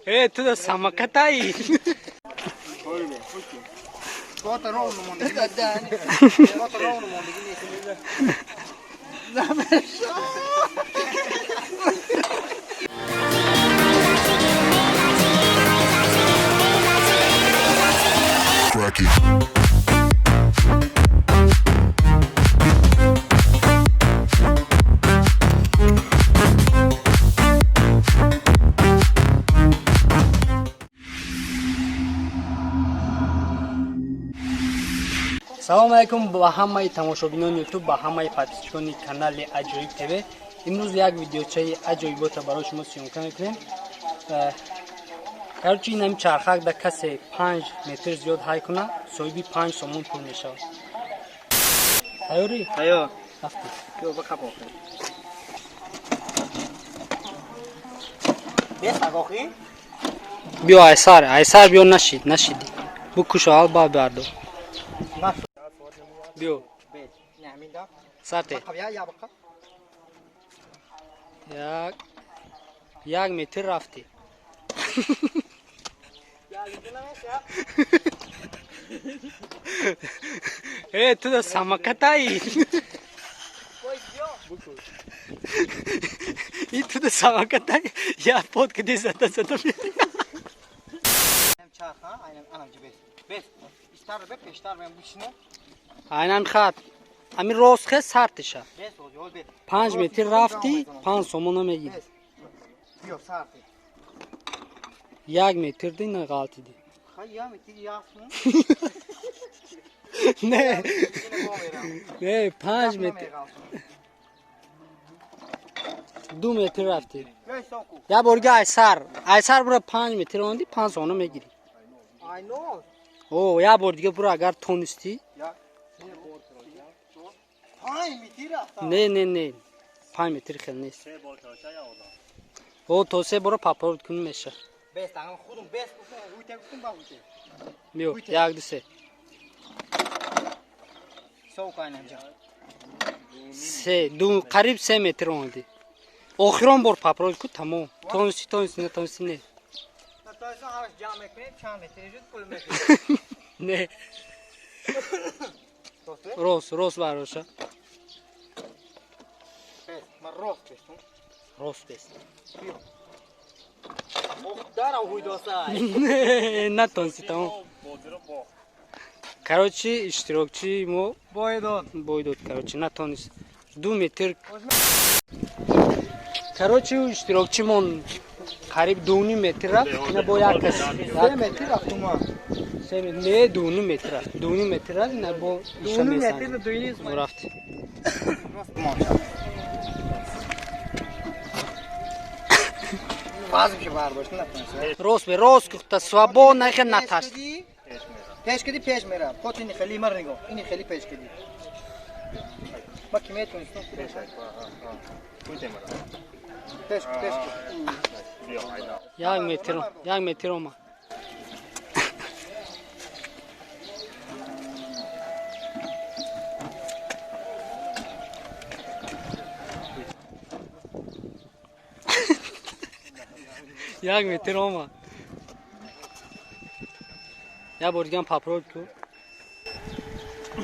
Э, ту да самокатай. Crack it. Салом алейкум ба ҳамаи тамошобинони Ютуб, ба ҳамаи подписчикони канали Аҷоиб ТВ. Имрӯз як видеочаи аҷоиботро барои шумо съёмка мекунем. Короче, ин ҳами чархак да касе 5 метр зиёд ҳай куна, соҳиби 5 сомон пул мешавад. Тайёрӣ? Тайёр. Рафтӣ. Биё ба қапо. Бес охи? Биё айсар, айсар биё нашид, нашиди. Букушо алба бардор. Биё. Бес. Не, ҳамин да. Сарте. Я я бақа. Як як метр рафтӣ. Э, ту да самокатай. И ту да самокатай. Я под кади зада зада. Чарха, айнан анам бес. Бес. Истар бе пештар мен бушина. Айнан хат. Ами рост хе сартиша. Бес о, ёл бес. 5 метр рафтӣ, 5 сомона мегирӣ. Биё сарти. 1 метр ди на ғалтиди. Ха я метр ясму. Не. Не, 5 метр. 2 метр рафтӣ. Я борга айсар. Айсар бура 5 метр онди, 5 сомона мегирӣ. Айно. О, я бор дига бура агар тонистӣ. 5 метр рафта. Не, не, не. 5 метр хел нест. О, то се бора папорот кунӣ меша. Бес, тагам худум бес гуфтам, уйте гуфтам ба уйте. Биё, як, ду, се. Сов кайнам ҷа. Се, ду, қариб 3 метр омадӣ. Охирон бор папорот ку, тамом. Тонистӣ, тонистӣ, натонистӣ, не. Натонистам, ҳамаш ҷамъ мекунем, чанд метр шуд, пул мекунем. Не. Рост, рост бароша. Бес, ман рост бестум. Рост бест. Биё. Дарам ҳуйдосай. Не, натонистӣ, тамом. Короче, иштирокчии мо бой дод. Бой дод, короче, натонист. 2 метр. Короче, иштирокчимон қариб 2,5 метр рафт. Ина бо як кас. 3 метр рафтум ман. Се метр, не, 2,5 метр рафт. 2,5 метр рафт, ина бо 2,5 метр, 2,5 рафт. Баъзе ки бардошт натонистам. Рост бе, рост гуфта, свободно, хел натарс. Пеш киди пеш мера. Пот ини хели мар нигоҳ. Ини хели пеш киди. Ма ки метонистам. Пеш. Пеш, пеш. 1 метр, 1 метр омад. Як метр омад. Я бор дигам папрод ку.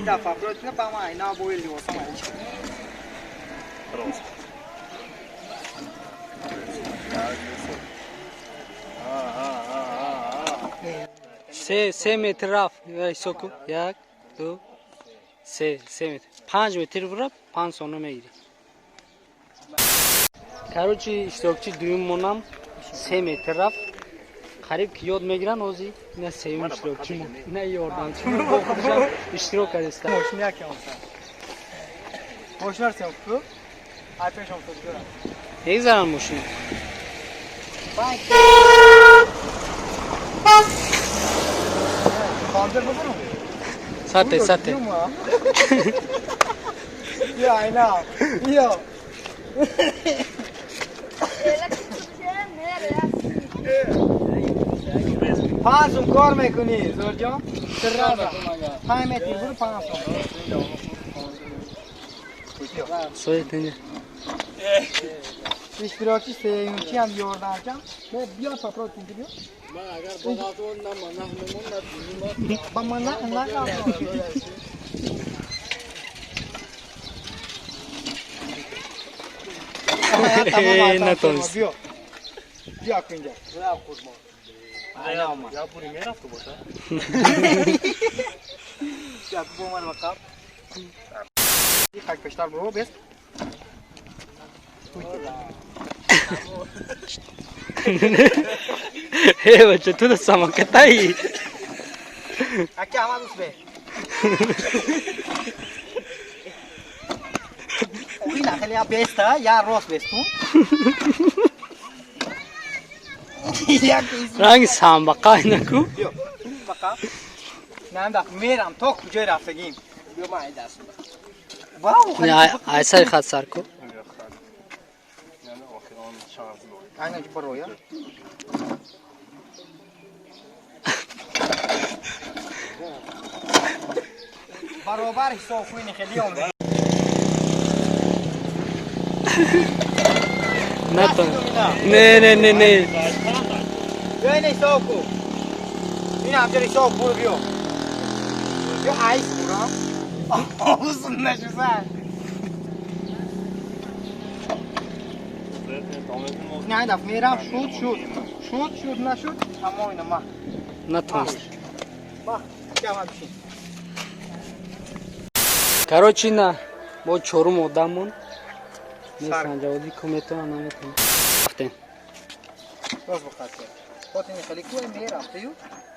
Да, папрод на пама айна бои либосам ай. Се, се метр рафт. Ҳисоб ку. Як, ду, се, се метр. 5 метр бура, 5 сомона мегирӣ. Короче, иштирокчи дуюммонам 3 метр рафт. Қариб ки ёд мегиранд ҳозир. Ина сеюм иштирокчимон. Ина ёрдамчимон бо худашам иштирок кардеста. Мошин як омса. Мошинар сем ку? Ай пеш омса дигара. Мегзаранд мошина. Ханзер бубурум. Сате, сате. Биё айна. Биё. 5 сум кор мекунӣ, Зурҷон? Сразу. 5 метр буду 5 сум. Соятинҷа. Иштирокчи сеюмчи ҳам ёрдамчам. Биё попротин биё. Ман агар ба на манах мемон на Ба манах на. Натонст. Биё. Биё кунҷа. Я пури мерафту боша. Биё бо ман вақаб. Хак пештар бро бес. Э, бача, ту да самокатай. Аки ама дус бе. Ина хеле я беста, я рост бесту. Ранги самбақа инаку. Биё. Бақа. Нанда мерам то куҷои рафтагим. Биё ман даст. Вау, Не, ай сари хат сар ку. Айна ҷи пароя. Баробар ҳисоб куни хеле омад. Натон. Не, не, не, не. Биё ина ҳисоб ку. Ина ҳамҷа ҳисоб бур биё. Биё айс бурам. Овузун нашуса. Не, даф мерам шуд шуд. Шуд шуд нашуд. Аммо ина ма. Натонст. Ма, кама бишин. Короче, на бо чорум одамон. Месанҷаводи ку метавонам, наметавонам. Рафтем. Роз бухат. Хотини хеле ку мерам тую.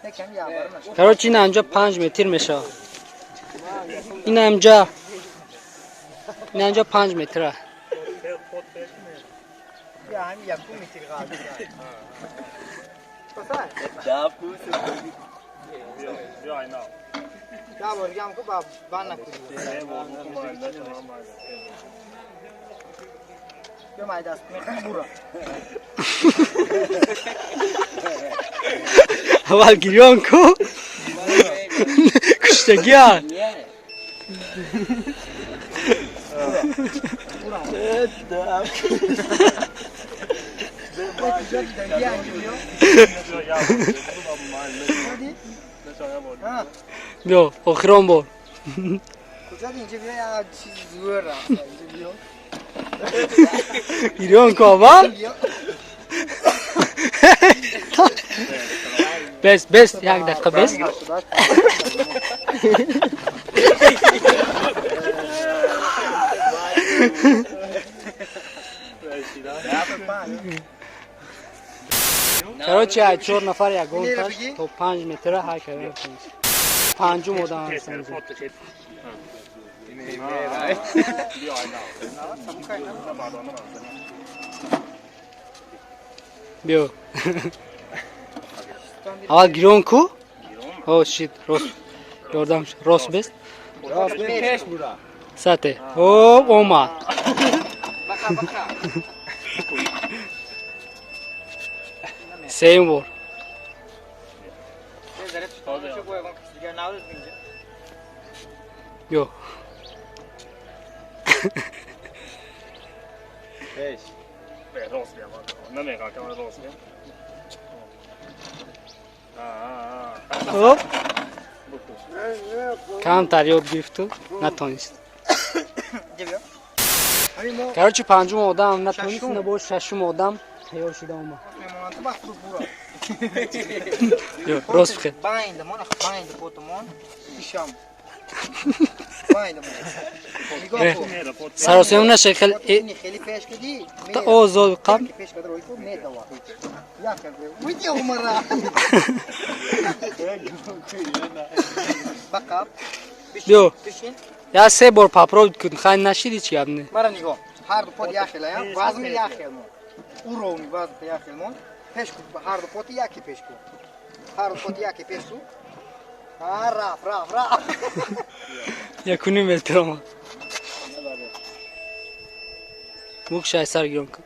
Некам я бар нашуд. Короче, ина анҷа 5 метр мешавад. Ина анҷа. Ина анҷа 5 метра. Я ҳам якум метр ғалб. Пасай. Биё айна. Я бор гам ку ба бан накуди. Биё май даст мехам бура. Аввал гирён ку. Куштагия. Бия инҷа биё. Ҳа, Биё, охирон бор. куҷа инҷа биё я чиз зӯр рафта. Инҷа биё. Гирён ку аввал. Биё. Бес, бес, як дақиқа бес. Короче, ай чор нафар ягонташ то 5 метра ҳай кардан. Панҷум одам ҳастан. Биё. Аввал гирён ку? О, шит, рост. Ёрдам, рост бес. Пеш бура. Сате. О, омад. Бақа, бақа. Сеюм бор. Биё. Пеш. Рост бия. Намеға кама рост бия. Оп. Камтар ёд гирифту, натонист. Короче, панҷум одам натонист, ина бо шашум одам тайёр шуда омад. Биё, рост бихел. Байнда мон, байнда потомон. Ишам. Байнда мон. Нигоҳ кун. Саросиём наша хел Ини хеле пеш киди. Та озод қабл. Пеш кадар ой ку медава. Як як. Уйди умара. Бақа. Биё. Бишин. Я се бор попробуй кун, хай нашиди чи гап не. Мара нигоҳ. Ҳар ду пот як хел я, вазн як хел мон. Уровни вазн як хел мон. Пеш ку ҳар ду пот яки пеш ку. Ҳар ду пот яки пеш ку. Ҳа, раф, раф, раф. Якуним метр омад. Мукшай сар гирён кун.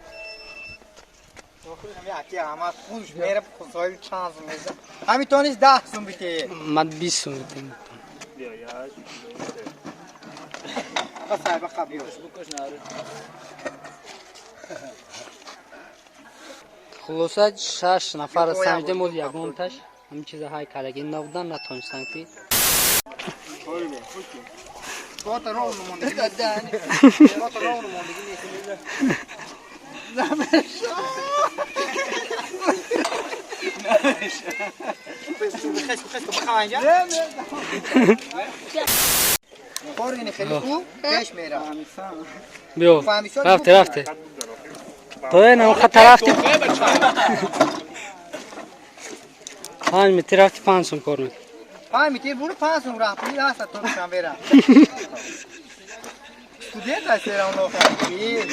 Яки Аҳмад худш мера соҳиби чанд сум меша. Ҳамин тонист 10 сум бите. Ман 20 сум битем. Биё, як, ду, се. Басай бақа биё. Хулоса шаш нафар санҷидем, оз ягонташ ҳамин чиза ҳай кардаги набудан, натонистанд ки. Кота ровно мондагӣ. Кота ровно мондагӣ нест. Бихес, бихес, бақа инҷа. Кор ини хеле хуб пеш мера. Биё, рафте, рафте. То ена хата рафти. 5 метр рафти, 5 сум кор мекунӣ. 5 метр буру 5 сум раҳ пули аст то Душанбера. Студент аст сера он охир.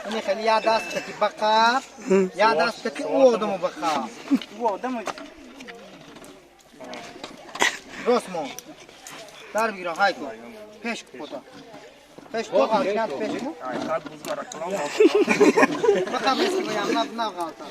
Ини хеле я даст ки бақа, я даст ки ӯ одаму бақа. Ӯ одаму рост мон. Дар бигира ҳай ку. Пеш ку пота. Пеш то ғалт, пеш ку. Бақа бес ки на на ғалта.